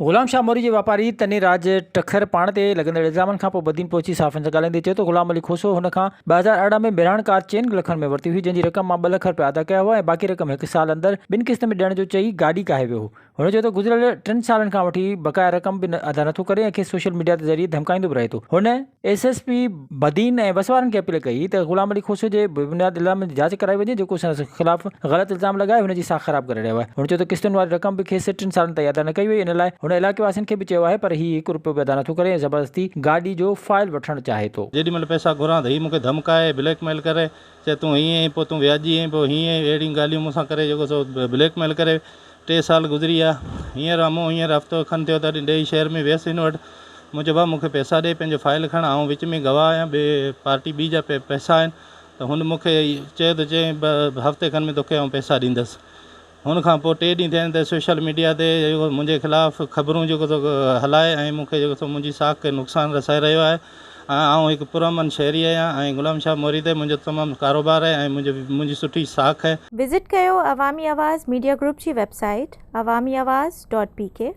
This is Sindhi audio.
غلام شاهه موري جي واپاري تني راج ٽکر پاڻ تي لڳندڙ الزامن کانپوء بدين پهچي صحافين سان ڳالهائيندي چيو ته غلام علي کوسو هن کان 2018 ۾ مهراڻ ڪار چئن لکن ۾ ورتي هئي جنهن جي رقم مان 2 لک رپيا ادا ڪيا هئا ۽ باقي رقم هڪ سال اندر ٻن قسطن ۾ ڏيڻ جو چئي گاڏي ڪاهي ويو هو. هن چيو ته گذريل ٽن سالن کان وٺي بقايا رقم به ادا نٿو ڪري ۽ کيس سوشل ميڊيا ذريعي ڌمڪائيندو به رهي ٿو. هن ايس ايس پي بدين ۽ وس وارن کي اپيل ڪئي ته غلام علي کوسو جي بي بنياد الزامن جي جاچ ڪرائي وڃي جيڪو سندس خلاف غلط الزام لڳائي هن جي ساک خراب ڪري رهيو آهي. هن چيو ته قسطن واري رقم به کيس ٽن سالن تائين ادا نه ڪئي وئي ان لاء هن علائقي واسين کي به چيو آهي پر هي هڪ روپيو به ادا نٿو ڪري ۽ زبردستي گاڏي جو فائل وٺڻ چاهي ٿو. جيڏي مهل پئسا گهران ته هي مون کي ڌمڪائي بليڪ ميل ڪري چئي تون هيئن آهين پوء تون وياجي آهين پوء هيئن آهين اهڙيون ڳالهيون مون سان ڪري جيڪو سو بليڪ ميل ڪري ٽي سال گذري ويا. هينئر امون هينئر هفتو کن ٿيو تڏهن ڏيئي شهر ۾ ويس هن وٽ. مون چيو ڀاء مون کي پئسا ڏي پنهنجو فائل کڻ آئون وچ ۾ گواهه آهيان ٻي پارٽي ٻي جا پئسا آهن ته هن مون کي چيو ته چئين هفتي کن ۾ توکي آئون پئسا ڏيندس. هن کان پوء ٽي ڏينهن ٿيا آهن ته سوشل ميڊيا تي منهنجي خلاف خبرون جيڪو سو هلائي ۽ مون کي جيڪو سو منهنجي ساک کي نقصان رسائي رهيو آهي. ۽ آئون هڪ پرامن شهري آهيان ۽ غلام شاهه موري تي منهنجو تمام ڪاروبار آهي ۽ منهنجو منهنجي سٺي ساک آهي. وزٽ ڪيو عوامي آواز ميڊيا گروپ جي website Awami Awaz dot P K.